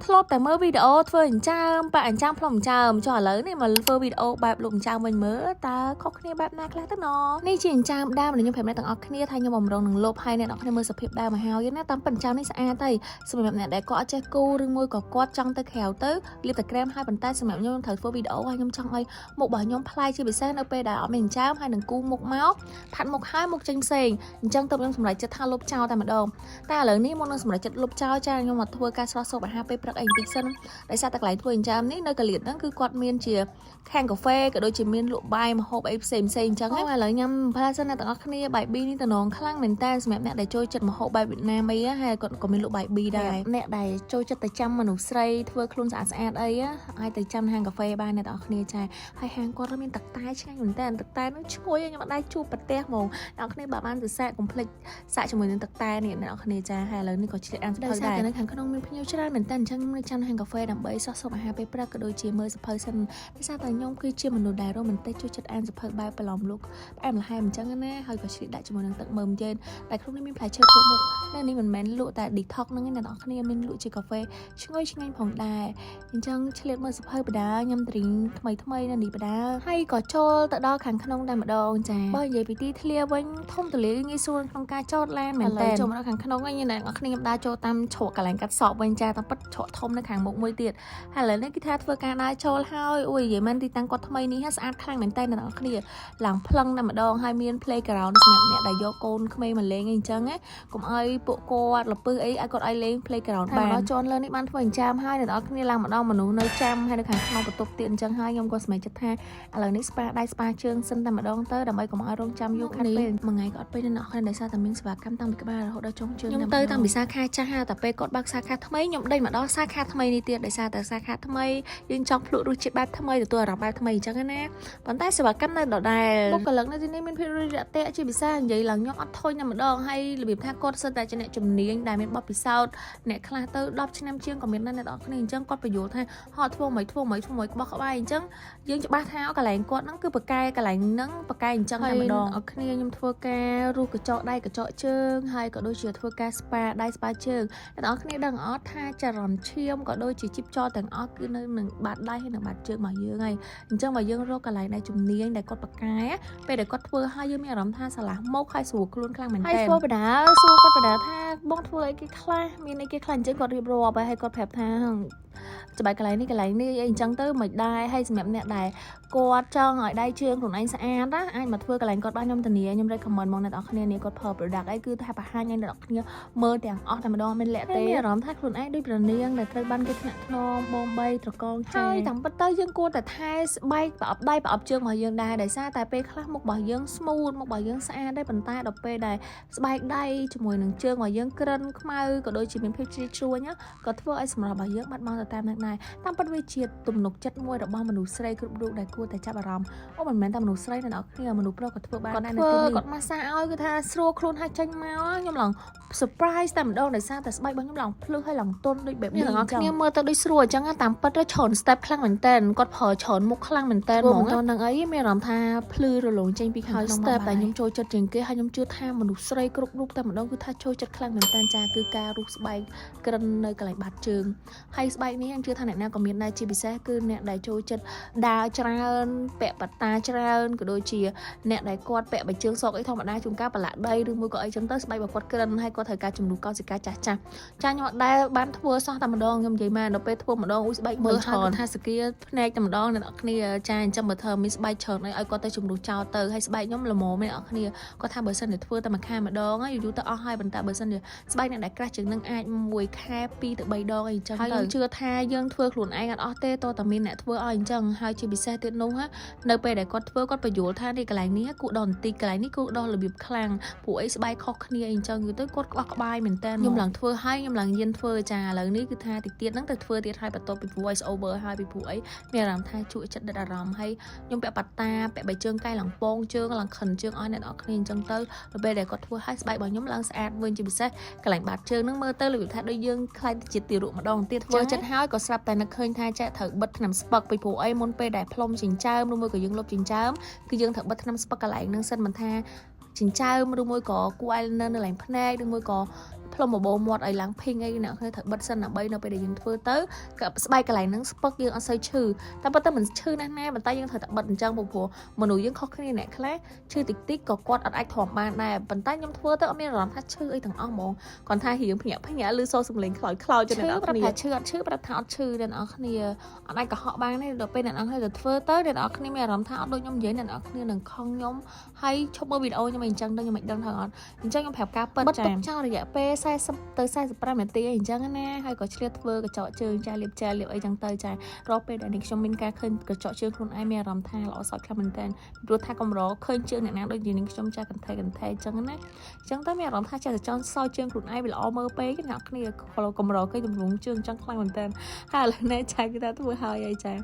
ធ្លាប់តែមើលវីដេអូធ្វើចិញ្ចើមប៉ាក់ចិញ្ចើមផ្លុំចិញ្ចើមចុះឥឡូវនេះមកធ្វើវីដេអូបែបលុបចិញ្ចើមវិញមើលតើខុសគ្នាបែបណាខ្លះទៅណនេះជាចិញ្ចើមដើមដែលខ្ញុំប្រាប់អ្នកទាំងអស់គ្នាថាខ្ញុំបំរុងនឹងលុបហើយអ្នកទាំងអស់គ្នាមើលសភាពដើមមកហើយណាតាមពិតចិញ្ចើមនេះស្អាតហើយសម្រាប់អ្នកដែលគាត់អត់ចេះគូឬមួយក៏គាត់ចង់ទៅក្រៅទៅលាបតែក្រែមហើយប៉ុន្តែសម្រាប់ខ្ញុំខ្ញុំត្រូវធ្វើវីដេអូហើយខ្ញុំចង់ឲ្យមុខរបស់ខ្ញុំប្លែកជាពិសេសនៅពេលដែលអត់មានចិញ្ចើមហើយនឹងគូមុខមកផាត់មុខហើយមុខចេញផ្សេងអញ្ចឹងទៅខ្ញុំសម្រេចចិត្តថាលុបចោលតែម្ដង តែឥឡូវនេះមុននឹងសម្រេចចិត្តលុបចោលចាខ្ញុំមកធ្វើការស្រស់សូបអាហារពេលព្រឹកអីបន្តិចសិនដោយសារតែកន្លែងធ្វើចិញ្ចើមនេះនៅកលៀតហ្នឹងគឺគាត់មានជាខាងកាហ្វេក៏ដូចជាមានលក់បាយម្ហូបអីផ្សេងផ្សេងអញ្ចឹងឥឡូវញ៉ាំផ្លែសិនអ្នកទាំងអស់គ្នាបាយប៊ីនេះតំណងខ្លាំងមែនតើសម្រាប់អ្នកដែលចូលចិត្តម្ហូបបែបវៀតណាមអីហើយគាត់ក៏មានលក់បាយប៊ីដែរអ្នកដែលចូលចិត្តទៅចាំមនុស្សស្រីធ្វើខ្លួនស្អាតស្អាតអីអាចទៅចាំហាងកាហ្វេបានអ្នកទាំងអស់គ្នាចាហើយហាងគាត់មានទឹកតែឆ្ងាញ់មែនតើទឹកតែនោះឈ្ងុយខ្ញុំអត់ដែរជួបប្រទេសហ្មងអ្នកគ្នាបើបានទៅសាកកុំភ្លេច សាកជាមួយនឹងទឹកតែនេះអ្នកនរគ្នាចាហើយឥឡូវនេះក៏ឆ្លៀតអានសភៅដែរនៅខាងក្នុងមានភ្ញៀវច្រើនមែនតើអញ្ចឹងខ្ញុំនៅចាំហាងកាហ្វេដើម្បីសោះសុំអាហារពេលព្រឹកក៏ដូចជាមើលសភៅសិនដោយសារតែខ្ញុំគឺជាមនុស្សដែលរ៉ូមែនទិកចូលចិត្តអានសភៅបែបប្រឡំលោកផ្អែមល្ហែមអញ្ចឹងណាហើយក៏ឆ្លៀតដាក់ជាមួយនឹងទឹកមើមយេនតែក្នុងនេះមានផ្លែឈើគ្រប់មុខនៅនេះមិនមែនលក់តែ detox ហ្នឹងទេអ្នកនរគ្នាមានលក់ជាកាហ្វេឈ្ងុយឆ្ងាញ់ផងដែរអញ្ចឹងឆ្លៀតមើលសភៅបដាញ៉ាំត្រីងថ្មីថ្មីនៅនេះបដាហើយក៏ចូលទៅដល់ខាងក្នុងតែម្ដងចាបើនិយាយពីទីធ្លាវិញធំទូលាយងាយស្រួលក្នុងការចតឡានមែនតើចូលមកដល់ខាងក្នុងវិញអ្នកនរគ្នាខ្ញុំដើរចូលតាមជ្រកកន្លែងកាត់សក់វិញចាតាមពិតជ្រកធំនៅខាងមុខមួយទៀតហើយឥឡូវនេះគឺថាធ្វើការដើរចូលហើយអូយនិយាយមែនទីតាំងគាត់ថ្មីនេះស្អាតខ្លាំងមែនតើអ្នកនរគ្នាឡើងភ្លឹងតែម្ដងហើយមាន playground សម្រាប់អ្នកដែលយកកូនក្មេងមកលេងអីអញ្ចឹងណាកុំឲ្យពួកគាត់លពឹសអីឲ្យគាត់ឲ្យលេង playground បានដល់ជាន់លើនេះបានធ្វើអញ្ចាំហើយអ្នកនរគ្នាឡើងម្ដងមនុស្សនៅចាំហើយនៅខាងក្នុងបន្ទប់ទៀតអញ្ចឹងហើយខ្ញុំក៏សម្រេចចិត្តថាឥឡូវនេះ spa ដៃ spa ជើងសិនតែម្ដងទៅដើម្បីកុំឲ្យរងចាំយូរខាត់ពេកមួយថ្ងៃក៏អត់ពេកអ្នកនរគ្នាដោយសារតែមានសេវាកម្មតាំងពីក្បាលរហូតដល់ចុងជើងខ្ញុំទៅតាំងពីសាខាចាស់ហើយតែពេលគាត់បើកសាខាថ្មីខ្ញុំដេញមកដល់សាខាថ្មីនេះទៀតដោយសារតែសាខាថ្មីយើងចង់ភ្លក់រសជាតិបែបថ្មីទទួលអារម្មណ៍បែបថ្មីអញ្ចឹងណាប៉ុន្តែសេវាកម្មនៅដដែលបុគ្គលិកនៅទីនេះមានភាពរីករាយទាក់ជាពិសេសនិយាយឡើងខ្ញុំអត់ធុញតែម្ដងហើយរបៀបថាគាត់សិតតែជាអ្នកជំនាញដែលមានបទពិសោធន៍អ្នកខ្លះទៅ10ឆ្នាំជាងក៏មានដែរអ្នកនរគ្នាអញ្ចឹងគាត់បញ្យល់ថាហត់ធ្វើមិនធ្វើមិនធ្វើមិនក្បោះក្បាយអញ្ចឹងយើងច្បាស់ថាកន្លែងគាត់ហ្នឹងគឺប្រកែកន្លែងហ្នឹងប្រកែអញ្ចឹងតែម្ដងអរគ្នាខ្ញុំធ្វើការរុះកញ្ចក់ដៃកញ្ចក់ជើងហើយក៏ដូចជាធ្វើការ spa ដៃ spa ជើងអ្នកនរគ្នាដឹងអត់ថាចរន្តឈាមក៏ដូចជាជីបចរទាំងអស់គឺនៅនឹងបាតដៃហើយនឹងបាតជើងរបស់យើងហើយអញ្ចឹងបើយើងរកកន្លែងដែលជំនាញដែលគាត់ប្រកែពេលដែលគាត់ធ្វើហើយយើងមានអារម្មណ៍ថាស្រឡះមុខហើយស្រួលខ្លួនខ្លាំងមែនទែនហើយសួរបដាសួរគាត់បដាថាបងធ្វើអីគេខ្លះមានអីគេខ្លះអញ្ចឹងគាត់រៀបរាប់ហើយគាត់ប្រាប់ថាច្បាច់កន្លែងនេះកន្លែងនេះអីអញ្ចឹងទៅមិនដែរហើយសម្រាប់អ្នកដែលគាត់ចង់ឲ្យដៃជើងខ្លួនឯងស្អាតណាអាចមកធ្វើកន្លែងគាត់បានខ្ញុំធានាខ្ញុំ recommend មកអ្នកនរគ្នានេះគាត់ផល product អីគឺថាបង្ហាញឲ្យអ្នកនរគ្នាមើលទាំងអស់តែម្ដងមិនលាក់ទេមានអារម្មណ៍ថាខ្លួនឯងដូចព្រះនាងដែលត្រូវបានគេថ្នាក់ថ្នមបងបីត្រកងចាហើយតាមពិតទៅយើងគួរតែថែស្បែកប្រអប់ដៃប្រអប់ជើងរបស់យើងដែរដោយសារតែពេលខ្លះមុខរបស់យើង smooth មុខរបស់យើងស្អាតដែរប៉ុន្តែដល់ពេលដែលស្បែកដៃជាមួយនឹងជើងរបស់យើងក្រិនខ្មៅក៏ដូចជាមានភាពជ្រីវជ្រួញក៏ធ្វើឲ្យសម្រស់របស់យើងបាត់បង់ទៅតាមនឹងដែរតាមពិតវាជាទំនុកចិត្តមួយរបស់មនុស្សស្រីគ្រប់រូបដែលគួរតែចាប់អារម្មណ៍អូមិនមែនតែមនុស្សស្រីអ្នកនរគ្នាមនុស្សប្រុសក៏ធ្វើបានដែរនៅទីនេះគាត់ម៉ាស្សាឲ្យគឺថាស្រួលខ្លួនឲ្យចេញមកខ្ញុំឡើង surprise តែម្ដងដោយសារតែស្បែករបស់ខ្ញុំឡើងភ្លឺហើយឡើងទន់ដូច baby អ្នកនរគ្នាមើលទៅដូចស្រួលអញ្ចឹងតាមពិតទៅច្រើន step ខ្លាំងមែនតើគាត់ប្រើច្រើនមុខខ្លាំងមែនតើហ្មងតនឹងអីមានអារម្មណ៍ថាភ្លឺរលោងចេញពីខាងក្នុង step តែខ្ញុំចូលចិត្តជាងគេហើយខ្ញុំជឿថាមនុស្សស្រីគ្រប់រូបតែម្ដងគឺថាចូលចិត្តខ្លាំងមែនតើចាគឺការរុះស្បែកក្រិននៅកន្លែងបាតជើងហើយស្បែកនេះខ្ញុំជឿថាអ្នកណាក៏មានដែរជាពិសេសគឺអ្នកដែលចូលចិត្តដើរច្រើនពាក់ប៉ាតាច្រើនក៏ដូចជាអ្នកដែលគាត់ពាក់បិជើងសកអីធម្មតាជួនកាលប្រឡាក់ដីឬមួយក៏អីចឹងទៅស្បែករបស់គាត់ក្រិនហើយគាត់ត្រូវការជំនួសកោសិកាចាស់ចាស់ចាខ្ញុំអត់ដែលបានធ្វើសោះតែម្ដងខ្ញុំនិយាយមកដល់ពេលធ្វើម្ដងអ៊ុយស្បែកមើលហើយថាសគាភ្នែកតែម្ដងអ្នកនរគ្នាចាអញ្ចឹងបើធ្វើមានស្បែកច្រើនអីឲ្យគាត់ទៅជំនួសចោលទៅហើយស្បែកខ្ញុំល្មមអ្នកនរគ្នាគាត់ថាបើសិនជាធ្វើតែមួយខែម្ដងយូរយូរទៅអស់ហើយប៉ុន្តែបើសិនជាស្បែកអ្នកដែលក្រាស់ជាងនឹងអាចមួយខែ2ទៅ3ដងអីចឹងទៅហើយខ្ញុំជឿថាយើងធ្វើខ្លួនឯងអត់អស់ទេតតែមានអ្នកធ្វើឲ្យអញ្ចឹងហើយជាពិសេសទៀតនោះនៅពេលដែលគាត់ធ្វើគាត់បញ្យល់ថានេះកន្លែងនេះគួរដោះបន្តិចកន្លែងនេះគួរដោះរបៀបខ្លាំងព្រោះអីស្បែកខុសគ្នាអីចឹងយូរទៅគាត់ក្បោះក្បាយមែនតើខ្ញុំឡើងធ្វើហើយខ្ញុំឡើងញៀនធ្វើចាឥឡូវនេះគឺថាតិចទៀតហ្នឹងទៅធ្វើទៀតហើយបន្ទាប់ពី voice over ហើយពីព្រោះអីមានអារម្មណ៍ថាជក់ចិត្តដិតអារម្មណ៍ហើយខ្ញុំពាក់ប៉ាតាពាក់បៃជើងកែឡើងពងជើងឡើងខិនជើងឲ្យអ្នកនរគ្នាអញ្ចឹងទៅដល់ពេលដែលគាត់ធ្វើឲ្យស្បែករបស់ខ្ញុំឡើងស្អាតវិញជាពិសេសកន្លែងបាតជើងហ្នឹងមើលទៅរបៀបថាដូចយើងខ្លាចទៅជាទារកម្ដងទៀតធ្វើចិត្តហើយក៏ស្រាប់តែនឹកឃើញថាចេះត្រូវបិទថ្នាំស្ពឹកពីព្រោះអីមុនពេលដែលផ្លុំចិញ្ចើមឬមួយក៏យើងលុបចិញ្ចើមគឺយើងត្រូវបិទថ្នាំស្ពឹកកន្លែងហ្នឹងសិនមិនថាចិញ្ចើមឬមួយក៏គូ eyeliner នៅកន្លែងភ្នែកឬមួយក៏ ផ្លុំបបោមាត់ឲ្យឡើងភីងអីអ្នកគ្នាត្រូវបិទសិនដើម្បីនៅពេលដែលយើងធ្វើទៅក៏ស្បែកកន្លែងហ្នឹងស្ពឹកយើងអត់សូវឈឺតែប៉ុន្តែមិនឈឺណាស់ណាប៉ុន្តែយើងត្រូវតែបិទអញ្ចឹងព្រោះមនុស្សយើងខុសគ្នាអ្នកខ្លះឈឺតិចតិចក៏គាត់អត់អាចទ្រាំបានដែរប៉ុន្តែខ្ញុំធ្វើទៅអត់មានអារម្មណ៍ថាឈឺអីទាំងអស់ហ្មងគាត់ថារៀងភ្ញាក់ភ្ញាក់ឬសូរសំឡេងខ្លោចខ្លោចចឹងអ្នកគ្នាប្រាប់ថាឈឺអត់ឈឺប្រាប់ថាអត់ឈឺអ្នកនរគ្នាអត់អាចកុហកបានទេដល់ពេលអ្នកនរគ្នាទៅធ្វើទៅអ្នកនរគ្នាមានអារម្មណ៍ថាអត់ដូចខ្ញុំនិយាយអ្នកនរគ្នានឹងខឹងខ្ញុំហើយឈប់មើលវីដេអូខ្ញុំអីអញ្ចឹងទៅខ្ញុំមិនដឹងថាអត់អញ្ចឹងខ្ញុំប្រាប់ការពិតចាបិទទុកចោលរយៈពេល40ទៅ45នាទីអីអញ្ចឹងណាហើយក៏ឆ្លៀតធ្វើកញ្ចក់ជើងចាលាបចាលាបអីចឹងទៅចារាល់ពេលដែលនេះខ្ញុំមានការឃើញកញ្ចក់ជើងខ្លួនឯងមានអារម្មណ៍ថាល្អសោតខ្លាំងមែនទែនព្រោះថាកម្រឃើញជើងអ្នកណាដូចជានឹងខ្ញុំចាកន្ថេកន្ថេអញ្ចឹងណាអញ្ចឹងទៅមានអារម្មណ៍ថាចេះតែចង់សោយជើងខ្លួនឯងវាល្អមើលពេកអ្នកគ្នាកម្រឃើញទម្រង់ជើងអញ្ចឹងខ្លាំងមែនទែនហើយឥឡូវនេះចាគឺថាធ្វើហើយអីចា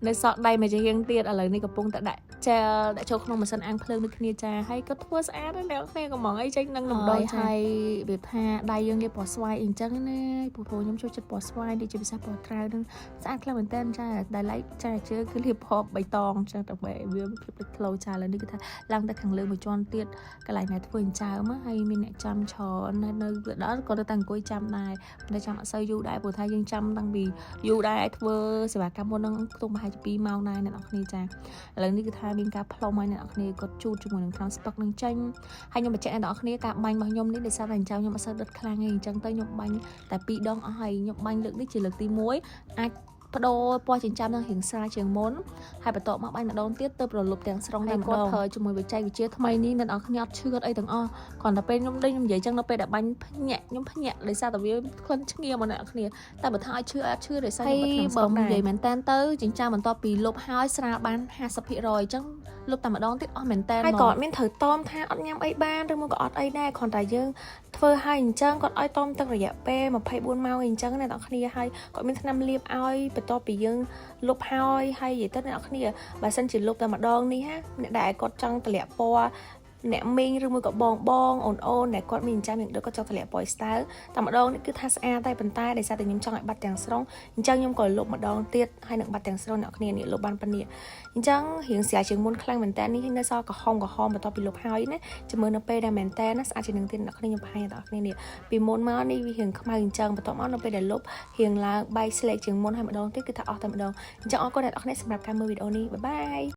នៅសក់ដៃមួយជាងទៀតឥឡូវនេះកំពុងតែដាក់ចែលដាក់ចូលក្នុងម៉ាស៊ីនអាំងភ្លើងដូចគ្នាចាហើយក៏ធ្វើស្អាតដែរអ្នកគ្នាកំងអីចេញនឹងដំដងហើយរបៀបថាដៃយើងលាបពណ៌ស្វាយអីអញ្ចឹងណាព្រោះខ្ញុំចូលចិត្តពណ៌ស្វាយដូចជាពិសេសពណ៌ត្រាវនឹងស្អាតខ្លាំងមែនតើចាដែលឡែកចាជើគឺលាបពណ៌បៃតងអញ្ចឹងដើម្បីឲ្យវាមានភាពលេចធ្លោចាឥឡូវនេះគឺថាឡើងទៅខាងលើមួយជាន់ទៀតកន្លែងណាធ្វើអញ្ចើមហើយមានអ្នកចាំច្រើននៅនៅដល់ក៏ទៅតែអង្គុយចាំដែរតែចាំអត់សូវយូរដែរព្រោះថាយើងចាំតាំងពីយូរដែរឲ្យធ្វើសេវាកម្មមុនហ្នឹងខ្ទង់ប្រហែលជា2ម៉ោងដែរអ្នកនរគ្នាចាឥឡូវនេះគឺថាមានការផ្លុំឲ្យអ្នកនរគ្នាគាត់ជូតជាមួយនឹងថ្នាំស្ពឹកនឹងចេញហើយខ្ញុំបញ្ជាក់អ្នកនរគ្នាការបាញ់របស់ខ្ញុំនេះដោយសារតែអញ្ចឹងខ្ញុំអត់សូវដិតខ្លាំងទេអញ្ចឹងទៅខ្ញុំបាញ់តែ2ដងអស់ហើយខ្ញុំបាញ់លើកនេះជាលើកទី1អាចបដូរពណ៌ចិញ្ចើមនឹងរៀងស្រាលជាងមុនហើយបន្ទាប់មកបាញ់ម្ដងទៀតទៅប្រលប់ទាំងស្រុងតែម្ដងគាត់ប្រើជាមួយបច្ចេកវិទ្យាថ្មីនេះអ្នកនរគ្នាអត់ឈឺអត់អីទាំងអស់គ្រាន់តែពេលខ្ញុំដេញខ្ញុំនិយាយចឹងនៅពេលដែលបាញ់ភ្ញាក់ខ្ញុំភ្ញាក់ដោយសារតែវាក្លិនឈ្ងៀមមកអ្នកនរគ្នាតែបើថាឲ្យឈឺអត់ឈឺដោយសារខ្ញុំបិទថ្នាំស្ពឹកដែរនិយាយមែនតើទៅចិញ្ចើមបន្ទាប់ពីលុបហើយស្រាលបាន50%អញ្ចឹងលុបតែម្ដងទៀតអស់មែនតើ ហើយក៏អត់មានត្រូវតមថាអត់ញ៉ាំអីបានឬមកក៏អត់អីដែរគ្រាន់តែយើងធ្វើឲ្យអញ្ចឹងគាត់ឲ្យតមទឹករយៈពេល24ម៉ោងអីអញ្ចឹងអ្នកនរគ្នាហើយគាត់មានថ្នាំលាបឲ្យបន្ទាប់ពីយើងលុបហើយហើយនិយាយទៅអ្នកនរគ្នាបើសិនជាលុបតែម្ដងនេះណាអ្នកដែលគាត់ចង់តម្លាក់ពណ៌អ្នកមីងឬមួយក៏បងបងអូនអូនដែលគាត់មានចិញ្ចើមយ៉ាងដូចគាត់ចង់តម្លាក់ពណ៌ស្តើងតែម្ដងនេះគឺថាស្អាតតែប៉ុន្តែដោយសារតែខ្ញុំចង់ឲ្យបាត់ទាំងស្រុងអញ្ចឹងខ្ញុំក៏លុបម្ដងទៀតហើយនឹងបាត់ទាំងស្រុងអ្នកគ្នានេះលុបបានប៉ុណ្នេះអញ្ចឹងរៀងស្រាលជាងមុនខ្លាំងមែនតើនេះនៅសល់ក្រហមក្រហមបន្ទាប់ពីលុបហើយណាចាំមើលនៅពេលដែលមែនតើណាស្អាតជាងនឹងទៀតអ្នកគ្នាខ្ញុំបង្ហាញដល់អ្នកគ្នានេះពីមុនមកនេះវារៀងខ្មៅអញ្ចឹងបន្ទាប់មកនៅពេលដែលលុបរៀងឡើងបែកស្លេកជាងមុនហើយម្ដងទៀតគឺថាអស់តែម្ដងអញ្ចឹងអរគុណអ្នកនរគ្នាសម្រាប់ការមើលវីដេអូនេះbye bye.